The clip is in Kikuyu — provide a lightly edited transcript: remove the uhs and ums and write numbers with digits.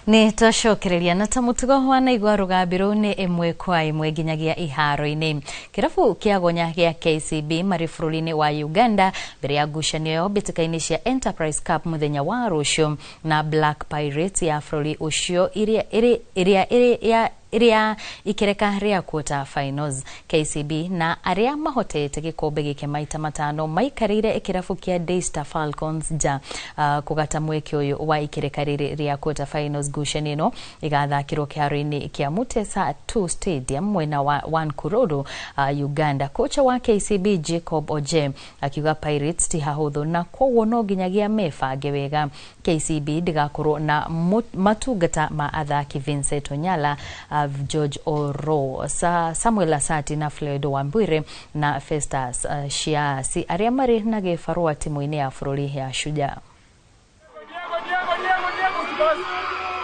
Nĩ twacokereria na ta mũtugo wanaigua rũgambi rũu nĩ ĩmwe kwa ĩmwe nginyagia iharo-inĩ. Kĩrabu kĩa gonya gĩa KCB marĩ bũrũri-inĩ wa Uganda mbere ya ngucanio yao mbĩtĩka-inĩ cia Enterprise Cup mũthenya wa rũciũ na Black Pirates ya bũrũri ũcio ĩrĩa ĩrĩ ĩrĩa ĩrĩ ya ĩrĩa ikereka rĩa quarter finals. KCB na arĩa mahotete gĩkombe gĩkĩ maita 5 maikarĩire kĩrabu kĩa Daystar Falcons nja kũgata mweke ũyũ wa ikereka rĩrĩ rĩa quarter finals. Ngucanio ĩno ĩgathakĩrwo kĩharo-inĩ kĩa Mutesa 2 Stadium mwena wa Wankurodo, Uganda. Kocha wa KCB Jacob Oje akiuga Pirates ti hahũthũ na koguo no nginyagia mebange wega. KCB ndĩgakorwo na matungata ma athaki Vincent Onyala, George Oro, Samuel Asati na Floyd Wambwire na Festus Shiasi arĩa marĩ na gĩbarũa timu-inĩ ya bũrũri ya Shujaa. Diego, Diego, Diego, Diego,